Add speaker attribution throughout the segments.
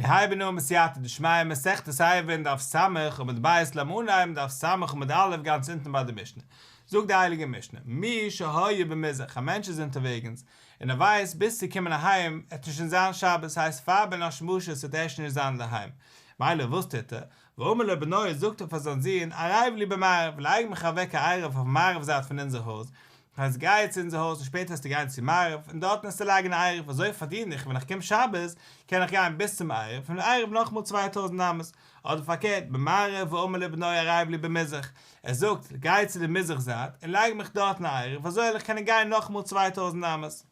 Speaker 1: מיר הייבן אן בסייעתא דשמיא מסכת עירובין דף ס' עמוד ב' לאמיר אנהייבן דף ס' עמוד א' גאנץ אונטן ביי די משנה. זאגט די הייליגע משנה, מי שהיה במזרח, א מענטש איז אונטערוועגנס, און ער ווייסט ביז צו קומען אהיים עט נישט שוין זיין שבת, ס'הייסט פאר בין השמשות וועט ער שוין נישט זיין אינדערהיים, מילא וואס טוט ער? ואמר לבנו זאגט ער פאר זיין זון, ערב לי במערב, לייג מיך אוועק א עירוב אויפן מערב זייט פון אונזער הויז, הייסט גיי צו אונזער הויז און שפעטער וועסטו גיין צו מערב און דארטן וועסטו לייגן א עירוב אזוי פארדין איך ווען איך קום שבת קען איך גיין ביז צום עירוב פון עירוב נאכאמאל 2000 אמות אדער פארקערט במערב ואמר לבנו ערב לי במזרח ער זאגט גיי צו די מזרח זייט און לייג מיך דארטן א עירוב אזוי וועל איך קענען גיין נאכאמאל 2000 אמות.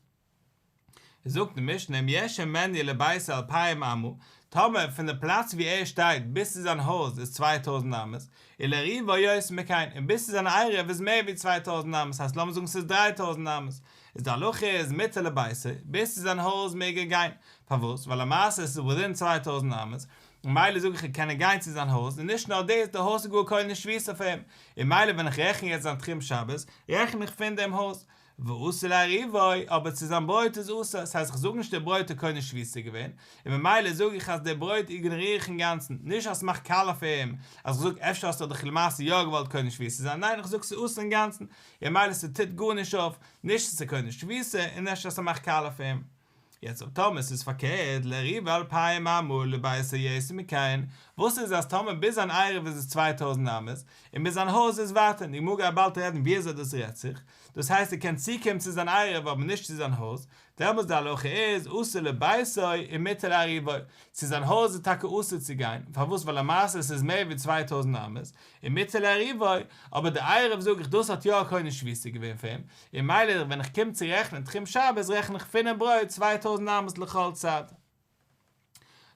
Speaker 1: זאגט די משנה אם יש הימנו לביתו אלפיים אמה, טאמער פון די פלאץ ווי ער שטייט ביז צו זיין הויז איז 2000 אמות, ולעירובו יותר מכן, און ביז צו זיין עירוב איז מער ווי 2000 אמות, הייסט לאמיר זאגן ס'איז 3000 אמות, איז די הלכה איז מותר לביתו, ביז צו זיין הויז מעג ער גיין, פארוואס? ווייל למעשה עס איז within 2000 אמות, און מילא זאג איך ער קען גיין צו זיין הויז, און נישט נאר דאס, די הויז איז גאר קונה שביתה אויף אים, און מילא ווען איך רעכן יעצט זיין תחום שבת, רעכן איך פון דעם הויז. ואסור לעירובו, אבער צו זיין ברויט איז אסור, ס'הייסט איך זאג נישט דער ברויט איז קונה שביתה געווען, און ממילא זאג איך אז דער ברויט איגנאריר איך אינגאנצן, נישט אז ס'מאכט קאליע פאר אים, אז איך זאג אפשר האסטו דאך למעשה יא געוואלט קונה שביתה זיין, ניין איך זאג ס'איז אסור אינגאנצן, און ממילא ס'טוט גארנישט אויף, נישט אז ס'איז קונה שביתה, און נישט אז ס'מאכט קאליע פאר אים. יעצט אויב טאמער ס'איז פארקערט, לעירובו אלפיים אמה ולביתו יותר מכן, וואס איז אז טאמער ביז זיין עירוב איז עס 2000 אמות, און ביז זיין הויז איז ווייטער, און די גמרא גייט באלד רעדן ווי אזוי דאס רעדט זיך, דאס הייסט ער קען צוקומען צו זיין עירוב אבער נישט צו זיין הויז, דעמאלטס די הלכה איז אסור לביתו ומותר לעירובו, צו זיין הויז איז טאקע אסור צו גיין, פארוואס ווייל למעשה עס איז מער ווי 2000 אמות, ומותר לעירובו, אבער די עירוב זאג איך דאס האט יא קונה שביתה געווען פאר אים, און מילא ווען איך קום צו רעכענען תחום שבת רעכן איך פונעם ברויט 2000 אמות לכל צד.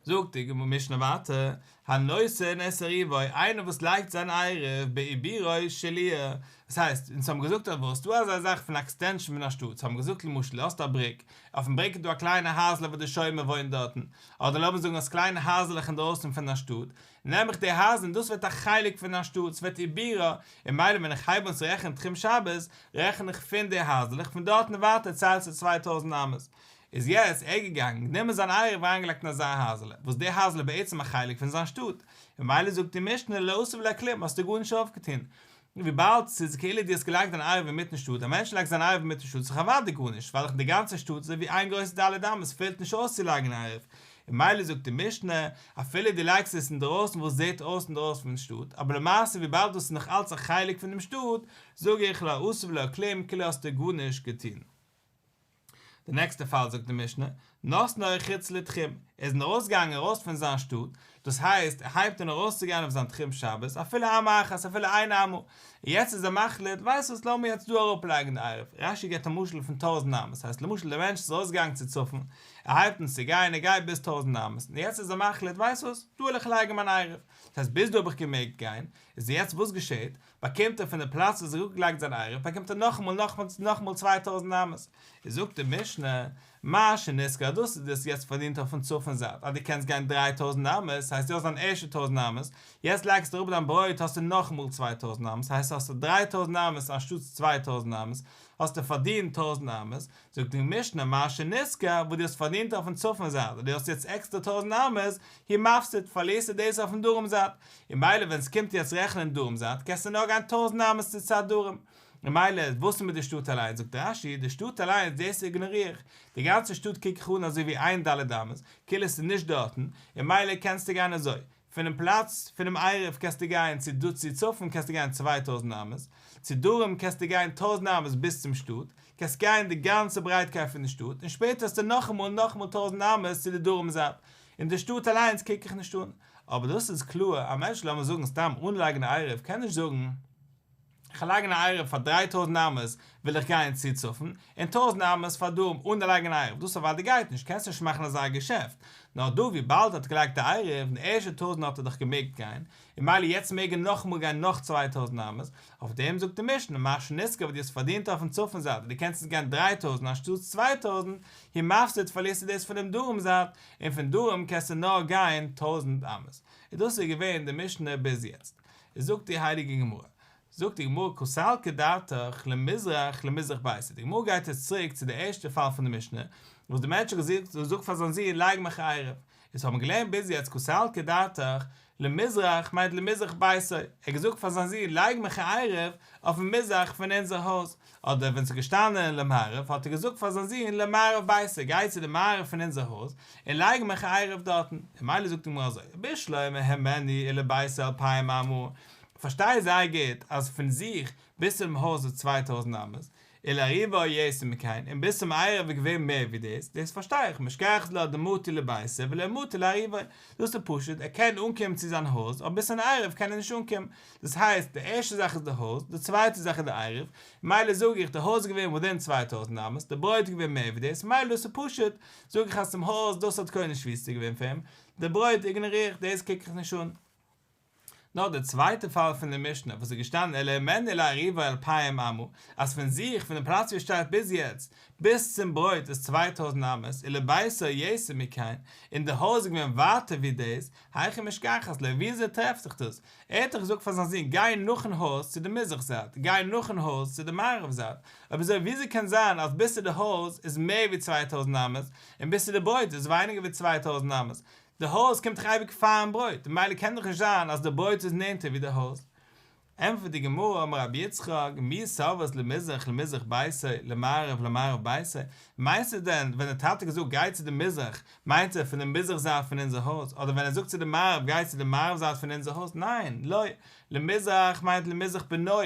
Speaker 1: זאגט די משנה ווייטער, הנותן את עירובו, איינער וואס לייגט זיין עירוב בעיבורה של עיר, דאס הייסט, אונז האבן געזאגט אז וואס, ס'דא אזא זאך פון extension פון א שטאט, ס'האבן געזאגט למשל האסט א בריק, אויפן בריק איז דא א קליינע הייזלע וואס די שומר וואוינט דארטן, אדער לאמיר זאגן האסט קליינע הייזלעך אינדרויסן פון א שטאט, נעם איך די הייזער און דאס ווערט א חלק פון א שטאט, ס'ווערט עיבורה, און מילא ווען איך הייב אן צו רעכענען תחום שבת, רעכן איך פון די הייזלעך, פון דארטן ווייטער ציילסטו 2000 אמות. איז יעצט ער געגאנגען, גענומען זיין עירוב אריינגעלייגט אין אזא הייזעלע, וואס די הייזעלע איז בעצם א חלק פון זיין שטאט, און מילא זאגט די משנה לא עשה ולא כלום, האסטו גארנישט אויפגעטון. וויבאלד ס'איז כאילו דו האסט געלייגט דיין עירוב אינמיטן שטאט, א מענטש לייגט זיין עירוב אינמיטן שטאט איז דאך אוודאי גארנישט, ווייל דאך די גאנצע שטאט איז אזוי ווי איין גרויסע ד' אמות, פעלט נישט אויס צו לייגן עירוב. און מילא זאגט די משנה, אפילו דו לייגסט עס אינדרויסן וואס זעט אויס אינדרויסן פון שטאט, אבער למעשה וויבאלד דאס איז נאך אלץ א חלק פון דעם שטאט, זאג איך לא עשה ולא כלום, כאילו האסטו גארנישט געטון. די נעקסטע פאל זאגט די משנה, נתנו חוץ לתחום, ער איז ארויסגעגאנגען ארויס פון זיין שטאט, דאס הייסט ער הייבט אן ארויסצוגיין אויף זיין תחום שבת, אפילו אמה אחת, אפילו איין אמה, און יעצט איז ער מחליט, ווייסט וואס לאמיר יעצט דא אראפלייגן די עירוב, רש"י געבט א משל פון 1000 אמות, הייסט למשל דער מענטש איז ארויסגעגאנגען צו צפון, ער הייבט אן צו גיין, ער גייט ביז 1000 אמות, און יעצט איז ער מחליט, ווייסט וואס, דא וועל איך לייגן מיין עירוב, דאס הייסט ביז דא האב איך געמעגט גיין, איז יעצט וואס געשעט, באקומט ער פון די פלאץ וואס ער האט געלייגט זיין עירוב באקומט ער נאכאמאל נאכאמאל נאכאמאל 2000 אמות. איז זאגט די משנה, מה שנשכר דאס איז דאס יעצט פארדינט אויפן צפון זייט אז דו קענסט גיין 3000 אמות, הייסט דו האסט דיין ערשטע 1000 אמות, יעצט לייגסטו אראפ דיין ברויט האסטו נאכאמאל 2000 אמות, הייסט האסטו 3000 אמות אנשטאטס 2000 אמות, האסטו פארדינט 1000 אמות, זאגט די משנה מה שנשכר וואס דו האסט פארדינט אויפן צפון זייט אז דו האסט יעצט עקסטער 1000 אמות, הוא מפסיד, פארלירסטו דאס אויפן דרום זייט, און מילא ווען ס'קומט יעצט רעכענען דרום זייט קענסטו נאר גיין 1000 אמות צו צד דרום. און מילא וואס איז מיט די שטאט אליינס? זאגט רש"י, די שטאט אליינס דאס איגנאריר איך, די גאנצע שטאט קוק איך אן אזוי ווי איין ד' אמות, כאילו עס איז נישט דארטן, און מילא קענסטו גיין אזוי, פונעם פלאץ פונעם עירוב קענסטו גיין צו דא צו צפון קענסטו גיין 2000 אמות, צו דרום קענסטו גיין 1000 אמות ביז צום שטאט, קענסט גיין די גאנצע ברייטקייט פון די שטאט, און שפעטער האסטו נאכאמאל נאכאמאל 1000 אמות צו די דרום זייט, און די שטאט אליינס קוק איך נישט אן. אבער דאס איז קלאר, א מענטש לאמיר זאגן סתם אן לייגן א עירוב קען נישט זאגן, איך לייג אן עירוב פאר 3000 אמות וויל איך גיין צו צפון, און 1000 אמות פאר דרום אן לייגן א עירוב, דאס אוודאי גייט נישט, קענסט נישט מאכן אזא געשעפט. נאר דא וויבאלד ער האט געלייגט א עירוב, און די ערשטע 1000 האט ער דאך געמעגט גיין, און מילא יעצט מעג ער נאכאמאל גיין נאך 2000 אמות, אויף דעם זאגט די משנה, מה שנשכר וואס דו האסט פארדינט אויפן צפון זייט, דו קענסט יעצט גיין 3000 אנשטאטס 2000, הוא מפסיד פארלירסטו דאס פונעם דרום זייט, און פון דרום קענסטו נאר גיין 1000 אמות. און דאס איז געווען די משנה ביז יעצט. איז זאגט די הייליגע גמרא, זאגט די גמרא קא סלקא דעתך למזרח למזרח ביתו, די גמרא גייט יעצט צוריק צו די ערשטע פאל פון די משנה, וואס די מענטש האט געזאגט פאר זיין זון לייג מיך עירוב, איז האבן געלערנט ביז יעצט קא סלקא דעתך, למזרח מיינט למזרח ביתו, ער האט געזאגט פאר זיין זון לייג מיך א עירוב אויפן מזרח פון אונזער הויז, אדער ווען ס'איז געשטאנען למערב האט ער געזאגט פאר זיין זון למערב ביתו גיי צו די מערב פון אונזער הויז און לייג מיך א עירוב דארטן, און ממילא זאגט די גמרא אזוי, בשלמא הימנו ולביתו אלפיים אמה, כ'פארשטיי זייער גוט אז פון זיך ביז צום הויז איז 2000 אמות, ולעירובו יתר מכאן, און ביז צום עירוב איז געווען מער ווי דאס, דאס פארשטיי איך, משכחת לה דמטי לביתו ולא מטי לעירובו, דאס איז פשוט, ער קען אנקומען צו זיין הויז, אבער ביז צום עירוב קען ער נישט אנקומען, דאס הייסט, די ערשטע זאך איז די הויז, די צווייטע זאך איז די עירוב, מילא זאג איך, די הויז איז געווען within 2000 אמות, די ברויט איז געווען מער ווי דאס, מילא דאס איז פשוט, זאג איך אז צום הויז, דאס האט קונה שביתה געווען פאר אים, די ברויט איגנאריר איך, דאס קוק איך נישט אן. נאר די צווייטע פאל פון די משנה וואס איז געשטאנען ולהימנו ולעירובו אלפיים אמה, אז פון זיך, פון די פלאץ ווי ער שטייט ביז יעצט, ביז צום ברויט איז 2000 אמות, ולביתו יתר מכאן, און די הויז איז געווען ווייטער ווי דאס, היכי משכחת לה, וויאזוי טרעפט זיך דאס? ער האט דאך געזאגט פאר זיין זון גיי נאכן הויז צו די מזרח זייט, גיי נאכן הויז צו די מערב זייט, אויב אזוי וויאזוי קען זיין אז ביז צו די הויז איז מער ווי 2000 אמות, און ביז צו די ברויט איז ווייניגער ווי 2000 אמות? די הויז קומט דאך אייביג פארן ברויט, ממילא קען דאך נישט זיין אז די ברויט איז נענטער ווי די הויז. ענטפערט די גמרא, אמר רבי יצחק, מי סברת למזרח למזרח ביתו, למערב למערב ביתו, מיינסטו דען ווען די טאטע האט געזאגט גיי צו די מזרח, מיינט ער פון די מזרח זייט פון אונזער הויז, אדער ווען ער זאגט צו די מערב גיי צו די מערב זייט פון אונזער הויז, ניין, לא, למזרח מיינט למזרח בנו,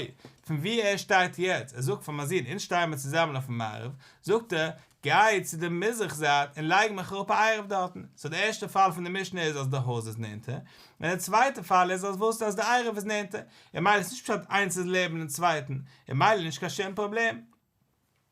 Speaker 1: פון ווי ער שטייט יעצט, ער זאגט פאר מיין זון אונז שטייען מיר צוזאמען אויפן מערב, זאגט ער, גיי צו די מזרח זייט און לייג מיך אראפ א עירוב דארטן. so די ערשטע פאל פון די משנה איז אז די הויז איז נענטער, און די צווייטע פאל איז אז וואס אז די עירוב איז נענטער, און מילא איז נישט פשט איינס איז לעבן דעם צווייטן, און מילא נישט קיין שום פראבלעם.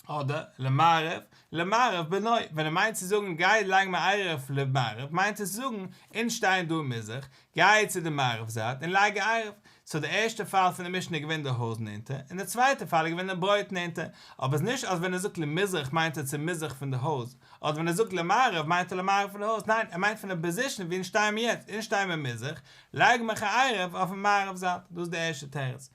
Speaker 1: אדער למערב, למערב בנו, ווען ער מיינט צו זאגן גיי לייג מיר עירוב למערב, מיינט ער צו זאגן אונז שטייען דא אין מזרח, גיי צו די מערב זייט און לייג א עירוב. so די ערשטע פאל פון די משנה איז געווען די הויז נענטער, און די צווייטע פאל איז געווען די ברויט נענטער, אבער עס איז נישט אז ווען ער זאגט למזרח מיינט ער צו מזרח פון די הויז, אדער ווען ער זאגט למערב מיינט ער למערב פון די הויז, ניין, ער מיינט פון די position ווי אונז שטייען מיר יעצט, אונז שטייען מיר מזרח, לייג מיך א עירוב אויפן מערב זייט, דאס איז די ערשטע תירוץ.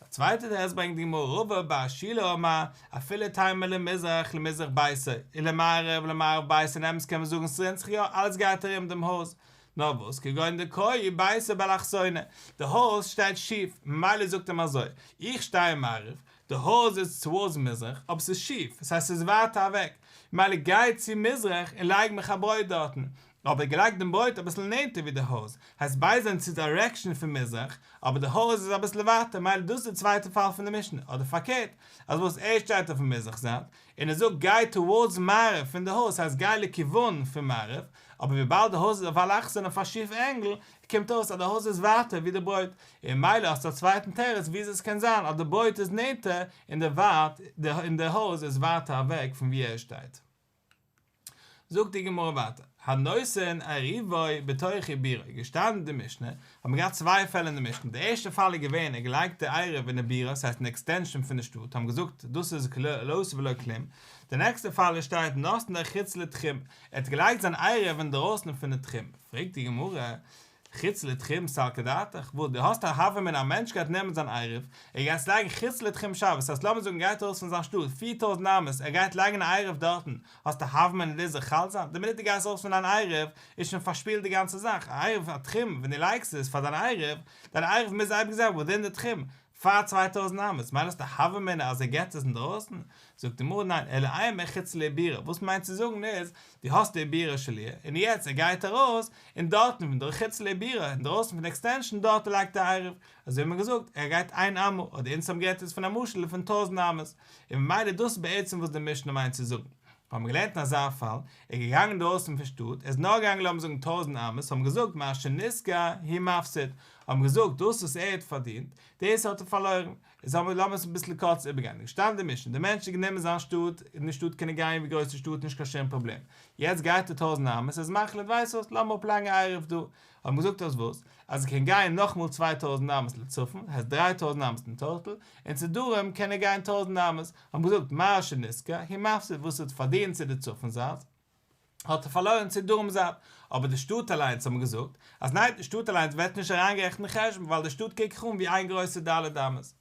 Speaker 1: א צווייטע תירוץ ברענגט די גמרא רבא בר שילא אמר, אפילו תימא למזרח למזרח ביתו, ולמערב למערב ביתו, אין אמת קען מען זאגן ס'רינט זיך יא, אלעס גייט ארום דעם הויז, נאר וואס כגון דקאי ביתו באלכסונא, די הויז שטייט שיף, ממילא זאגט אים אזוי, איך שטיי אין מערב, די הויז איז towards מזרח, אבער ס'איז שיף, עס הייסט ס'איז ווייטער אוועק, ממילא גיי צו מזרח און לייג מיך א ברויט דארטן, אבער געלייגט דעם ברויט אביסל נענטער ווי די הויז, הייסט ביידע זענען צו direction פון מזרח, אבער די הויז איז אביסל ווייטער, ממילא דאס איז די צווייטע פאל פון די משנה, אדער פארקערט, אז וואס ער שטייט אויפן מזרח זייט, און ער זאגט גיי towards מערב פון די הויז, הייסט גיי לכיוון פון מערב, אבער וויבאלד די הויז איז אויף אלכסון אויף א שיף angle, קומט אויס אז די הויז איז ווייטער ווי די ברויט, און ממילא האסטו א צווייטן תירוץ וויאזוי עס קען זיין אז די ברויט איז נענטער און די ווייט און די הויז איז ווייטער אוועק פון ווי ער שטייט. זאגט די גמרא ווייטער, הנותן עירובו בתוך עיבורו, געשטאנען אין די משנה, האט מען געהאט צוויי פעלער אין די משנה, די ערשטע פאל איז געווען ער האט געלייגט די עירוב אין די בירה, ס'הייסט אין extension פון די שטאט, האבן געזאגט דאס איז לא עשה ולא כלום, די נעקסטע פאל איז שטייט נתנו חוץ לתחום, ער האט געלייגט זיין עירוב אינדרויסן פון די תחום, פרעגט די גמרא, חוץ לתחום סלקא דעתך, וואס דו האסט א הוה אמינא א מענטש גייט נעמען זיין עירוב, ער גייט עס לייגן חוץ לתחום שבת, ס'הייסט לאמיר זאגן גייט ארויס פון זיין שטאט 4000 אמות, ער גייט לייגן א עירוב דארטן, האסט א הוה אמינא דאס זאל חל זיין? די מינוט דו גייסט ארויס פון דיין עירוב איז שוין פארשפילט די גאנצע זאך, א עירוב א תחום ווען דו לייגסט עס פאר דיין עירוב, דיין עירוב מוז אייביג זיין within די תחום, פאר 2000 אמות, מילא האסטו א הוה אמינא אז ער געט עס אינדרויסן? זאגט די גמרא ניין, אלא אימא חוץ לעיבורה, וואס מיינט צו זאגן איז, דו האסט די עיבורה של עיר, און יעצט ער גייט ארויס, און דארטן פון דער חוץ לעיבורה, אינדרויסן פון די extension דארט לייגט ער עירוב, אזוי האט מען געזאגט, ער גייט איין אמה, אדער אונז האבן גערעדט יעצט פון א משל פון 1000 אמות, און ממילא דאס איז בעצם וואס די משנה מיינט צו זאגן. האבן מיר געלערנט אין אזא פאל, ער איז געגאנגען אינדרויסן פון שטאט, ער איז נאר געגאנגען לאמיר זאגן 1000 אמות, האבן געזאגט מה שנשכר הוא מפסיד, האבן געזאגט דאס וואס ער האט פארדינט, דאס האט ער פארלוירן. איז האבן מיר לאמיר עס אביסל קורץ איבערגיין, געשטאנען די משנה, דער מענטש האט גענומען זיין שטאט, אין די שטאט קען ער גיין ווי גרויס די שטאט נישט קיין שום פראבלעם, יעצט גייט ער 1000 אמות, ער איז מחליט ווייסט וואס, לאמיר אפלייגן א עירוב דא, האבן געזאגט אז וואס, אז ער קען גיין נאכאמאל 2000 אמות לצפון, הייסט 3000 אמות אין total, און צו דרום קען ער גיין 1000 אמות, האבן געזאגט מה שנשכר הוא מפסיד וואס ער האט פארדינט צו די צפון זייט, האט ער פארלוירן צו דרום זייט, אבער די שטאט אליינס האבן געזאגט אז ניין די שטאט אליינס ווערט נישט אריינגערעכנט אין חשבון ווייל די שטאט קוק איך אן ווי איין גרויסע ד' אמות.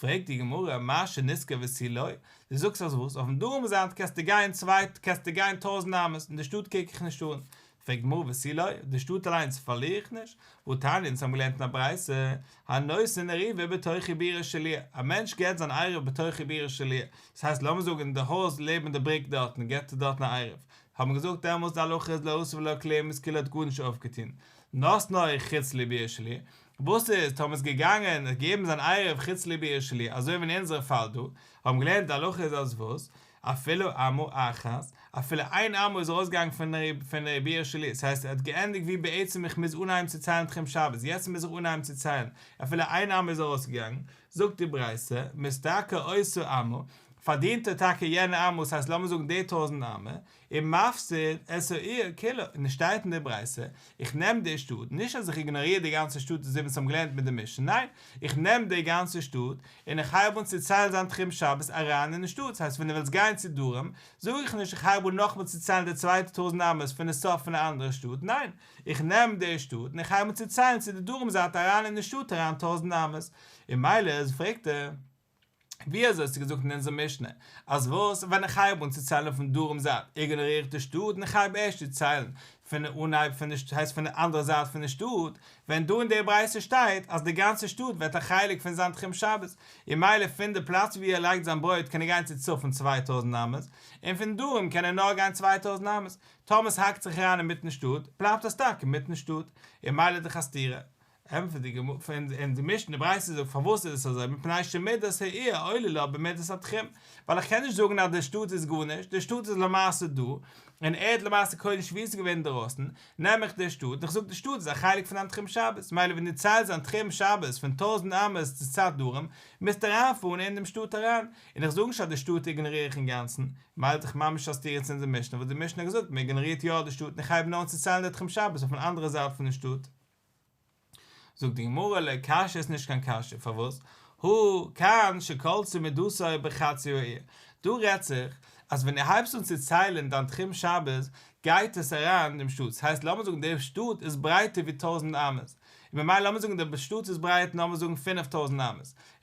Speaker 1: פרעגט די גמרא מה שנשכר ותו לא, דו זאגסט אז וואס, אויפן דרום זייט קענסטו גיין צוויי קענסטו גיין 1000 אמות און די שטאט קוק איך נישט אן, פרעגט די גמרא ותו לא, די שטאט אליינס פארליר איך נישט? והתניא, אונז האבן געלערנט אין א ברייתא, הנותן עירובו בתוך עיבורה של עיר, א מענטש געבט זיין עירוב בתוך עיבורה של עיר, דאס הייסט לאמיר זאגן אין די הויז לעבן די בריק דארטן געבט ער דארטן א עירוב, האט מען געזאגט דעמאלטס די הלכה איז לא עשה ולא כלום איז כאילו ער האט גארנישט אויפגעטון, נתנו חוץ לעיבורה של עיר, וואס איז טאמער איז געגאנגען און געגעבן זיין עירוב חוץ לעיבורה של עיר אזוי ווי אין אונזערע פאל דא, האבן געלערנט די הלכה איז אז וואס? אפילו אמה אחת, אפילו איין אמה איז ארויסגעגאנגען פון די עיבורה של עיר, ס'הייסט ער האט געענדיגט ווי בעצם איך מוז אנהייבן צו ציילן תחום שבת, יעצט מוז איך אנהייבן צו ציילן, אפילו איין אמה איז ארויסגעגאנגען, זאגט די ברייתא, משתכר אותה אמה, פארדינט ער טאקע יענע אמה, ס'הייסט לאמיר זאגן די טויזנט אמה, ומפסיד את העיר כולה, און עס שטייט אין די ברייתא, איך נעם די שטאט, נישט אז איך איגנאריר די גאנצע שטאט אזוי ווי אונז האבן געלערנט מיט די משנה, ניין, איך נעם די גאנצע שטאט, און איך הייב אן צו ציילן זיין תחום שבת אריין אין די שטאט, ס'הייסט ווען דו ווילסט גיין צו דרום, זאג איך נישט איך הייב אן נאכאמאל צו ציילן די צווייטע טויזנט אמות פון די סוף פון די אנדערע שטאט, ניין, איך נעם די שטאט און איך הייב אן צו ציילן צו די דרום זייט אריין אין די שטאט אריין טויזנט אמות, און ממילא פרעגט ער. ווי אזוי האסטו געזאגט אין אונזער משנה אז וואס ווען איך הייב אן צו ציילן פון דרום זייט איגנאריר איך די שטאט און איך הייב ערשט צו ציילן פון די אנהייב פון די הייסט פון די אנדערע זייט פון די שטאט, ווען דא אין די ברייתא שטייט אז די גאנצע שטאט ווערט א חלק פון זיין תחום שבת, און ממילא פון די פלאץ ווי ער לייגט זיין ברויט קען ער גיין צו צפון 2000 אמות, און פון דרום קען ער נאר גיין 2000 אמות, טאמער עס האקט זיך אריין אינמיטן שטאט בלייבט עס טאקע אינמיטן שטאט, און ממילא איז דאך א סתירה. ענטפערט די גמרא פון און די משנה די ברייתא זאגט פארוואס איז עס אזוי מפני שמידת העיר עולה לה במידת התחום ווייל איך קען נישט זאגן אז די שטאט איז גארנישט די שטאט איז למעשה דא און ער האט למעשה קונה שביתה געווען אינדערויסן נעם איך די שטאט און איך זאג די שטאט איז א חלק פון דיין תחום שבת מילא ווען דו ציילסט זיין תחום שבת פון טויזנט אמות צו צד דרום מוזטו אריינפארן אין דעם שטאט אריין און איך זאג נישט אז די שטאט איגנאריר איך אינגאנצן מילא איז דאך ממש א סתירה צו אונזער משנה וואס די משנה האט געזאגט מען איגנארירט יא די שטאט און איך הייב נאר אן צו ציילן די תחום שבת אויפן אנדערע זייט פון די שטאט. זאגט די גמרא לא קשיא איז נישט קיין קשיא פארוואס הא כאן שכלתה מדתו בחצי העיר דא רעדט זיך אז ווען דו הייבסט אן צו ציילען דיין תחום שבת גייט עס אריין אין דעם שטאט ס'הייסט לאמיר זאגן די שטאט איז ברייטער ווי טויזנט אמות און ממילא לאמיר זאגן די שטאט איז ברייט לאמיר זאגן 5000 אמות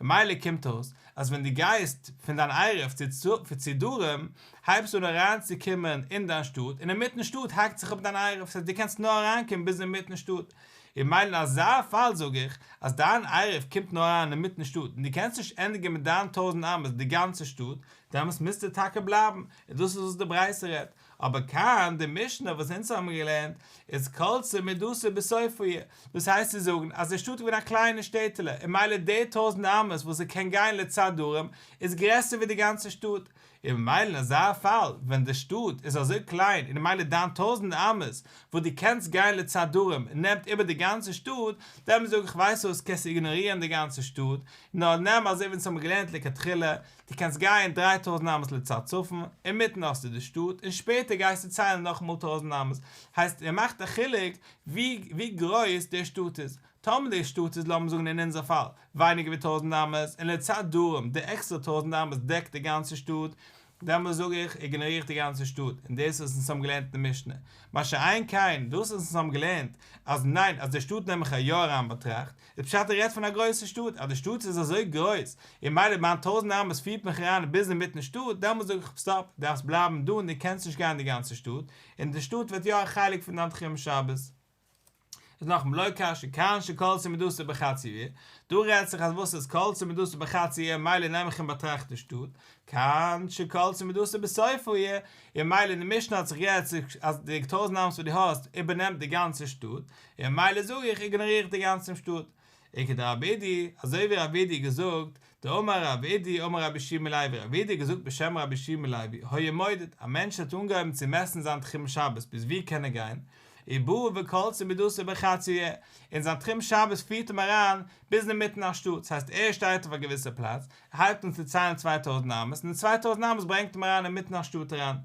Speaker 1: און ממילא קומט אויס אז ווען דו גייסט פון דיין עירוב צו דרום הייבסטו אן אריינצוקומען אין דיין שטאט און אינמיטן שטאט האקט זיך אפ דיין עירוב ס'הייסט דו קענסט נאר אריינקומען ביז אינמיטן שטאט און ממילא אין אזא פאל זאג איך אז דיין עירוב קומט נאר אריין אינמיטן שטאט און דו קענסט נישט ענדיגן מיט דיין טויזנט אמות די גאנצע שטאט, דעמאלטס מוזטו טאקע בלייבן, און דאס איז וואס די ברייתא רעדט. אבער כאן, די משנה וואס אונז האבן געלערנט, איז כלתה מדתו בסוף העיר, דאס הייסט צו זאגן אז די שטאט איז געווען א קליינע שטעטעלע, און ממילא די טויזנט אמות וואס ער קען גיין לצד דרום איז גרעסער ווי די גאנצע שטאט, און ממילא אין אזא פאל ווען די שטאט איז אזוי קליין און ממילא דיין טויזנט אמות וואס דו קענסט גיין לצד דרום נעמט איבער די גאנצע שטאט, דעמאלט זאג איך ווייסט וואס קענסט איגנארירן די גאנצע שטאט, נאר נעם אזוי ווי אונז האבן געלערנט לכתחילה, דו קענסט גיין 3000 אמות לצד צפון, אינמיטן האסטו די שטאט, און שפעטער גייסטו ציילן נאכאמאל טויזנט אמות, הייסט ער מאכט א חילוק ווי גרויס די שטאט איז, טאמער די שטאט איז לאמיר זאגן אין אונזער פאל ווייניגער ווי טויזנט אמות און לצד דרום די עקסטערע טויזנט אמות דעקט די גאנצע שטאט, דעמאלס זאג איך איגנאריר איך די גאנצע שטאט און דאס וואס אונז האבן געלערנט אין די משנה. מה שאין כן דאס וואס אונז האבן געלערנט אז ניין אז די שטאט נעם איך א יא אריין באטראכט, איז פשט ער רעדט פון א גרויסע שטאט אז די שטאט איז אזוי גרויס און מילא מיין טויזנט אמות פירט מיך אריין ביז אינמיטן שטאט דעמאלס זאג איך סטאפ דארפסט בלייבן דא און דו קענסט נישט גיין די גאנצע שטאט און די שטאט ווערט יא א חלק פון דיין תחום שבת. איז נאכאמאל לא קשיא כאן שכלתה מדתו בחצי העיר, דא רעדט זיך אז וואס איז כלתה מדתו בחצי העיר מילא נעם איך אין באטראכט די שטאט, כאן שכלתה מדתו בסוף העיר, און מילא אין די משנה האט זיך גערעדט אז די טויזנט אמות וואס דו האסט איבערנעמט די גאנצע שטאט, און מילא זאג איך איגנאריר איך די גאנצע שטאט. וכדרב אידי, אזוי ווי רב אידי געזאגט, דאמר רב אידי אמר רבי יהושע בן לוי, רב אידי האט געזאגט בשם רבי יהושע בן לוי, היה מודד, א מענטש האט אנגעהויבן צו מעסטן זיין תחום שבת ביז ווי קען ער גיין, ובא וכלתה מדתו בחצי העיר, און זיין תחום שבת פירט אים אריין ביז אינמיטן א שטאט, ס'הייסט ער שטייט אויף א געוויסע פלאץ, ער הייבט אן צו ציילן 2000 אמות, און די 2000 אמות ברענגט אים אריין אינמיטן א שטאט אריין,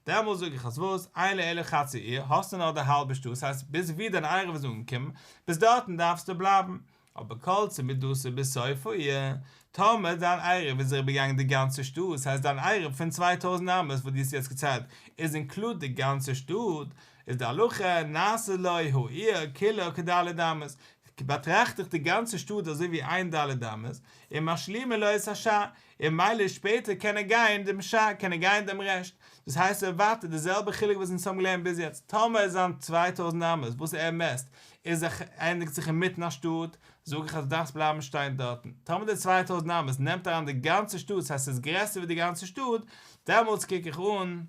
Speaker 1: דעמאלס זאג איך אז וואס, אין לו אלא חצי העיר, האסטו נאר די האלבע שטאט, ס'הייסט ביז ווי דיין עירוב איז אנגעקומען, ביז דארטן דארפסטו בלייבן. אבער כלתה מדתו בסוף העיר, טאמער דיין עירוב איז אריבערגעגאנגען די גאנצע שטאט, ס'הייסט דיין עירוב פון 2000 אמות וואס דו האסט יעצט געציילט איז include די גאנצע שטאט, איז די הלכה נעשה לו העיר כולה כד' אמות. באטראכט איך די גאנצע שטאט אזוי ווי איין ד' אמות, און משלימין לו את השאר, און מילא שפעטער קען ער גיין דעם שאר, קען ער גיין דעם רעשט, דאס הייסט ער ווייטער די זעלבע חילוק וואס אונז האבן געלערנט ביז יעצט, טאמער איז זיין 2000 אמות וואס ער מעסט איז ער ענדיגט זיך אינמיטן א שטאט, זאג איך אז דו דארפסט בלייבן שטיין דארטן, טאמער די 2000 אמות נעמט אריין די גאנצע שטאט, ס'הייסט ס'איז גרעסער ווי די גאנצע שטאט, דעמאלטס קוק איך אן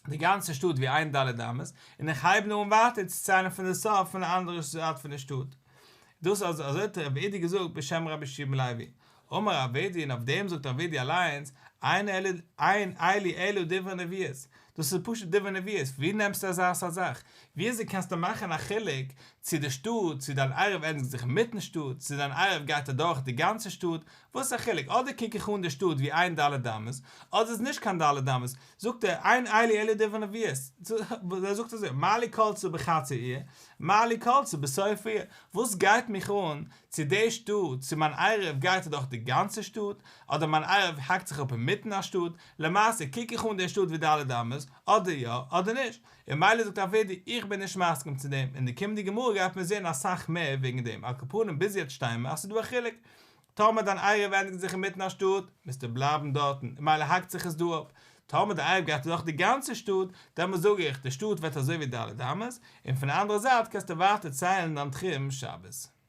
Speaker 1: די גאנצע שטאט ווי איין ד' אמות, און איך הייב נאר אן ווייטער צו ציילן פון די סוף פון די אנדערע זייט פון די שטאט. דאס אז אזוי האט רב אידי געזאגט בשם רבי יהושע בן לוי. אמר רב אידי און אויף דעם זאגט רב אידי אליינס, אין אלו אין אלו אלא דברי נביאות, דאס איז פשוט דברי נביאות, ווי נעמסטו אזא סארט זאך? ווי אזוי קענסטו מאכן א חילוק צו די שטאט, צו דיין עירוב ענדיגט זיך אינמיטן שטאט, צו דיין עירוב גייט אדורך די גאנצע שטאט, וואס איז א חילוק? אדער קוק איך אן די שטאט ווי איין ד' אמות, אדער איז נישט קיין ד' אמות, זאגט ער, אין אלו אלא דברי נביאות, ער זאגט אזוי, מה לי כלתה בחצי עיר, מה לי כלתה בסוף עיר, וואס גייט מיך אן צו די שטאט, צו מיין עירוב גייט אדורך די גאנצע שטאט, אדער מיין עירוב האקט זיך אפ אינמיטן א שטאט, למעשה קוק איך אן די שטאט ווי ד' אמות, אדער יא, אדער נישט, און מילא זאגט רב אידי, איך בין נישט מסכים צו דעם, אין די קומענדיגע גמרא גייט מען זען אסאך מער וועגן דעם, על כל פנים ביז יעצט שטייען מיר אז ס'איז דא א חילוק, טאמער דיין עירוב ענדיגט זיך אינמיטן א שטאט, מוזטו בלייבן דארטן, און מילא האקט זיך עס דא אפ. טאמער די עירוב גייט אדורך די גאנצע שטאט, דעמאלס זאג איך, די שטאט ווערט אזוי ווי ד' אמות, און פון די אנדערע זייט קענסטו ווייטער ציילן דיין תחום שבת.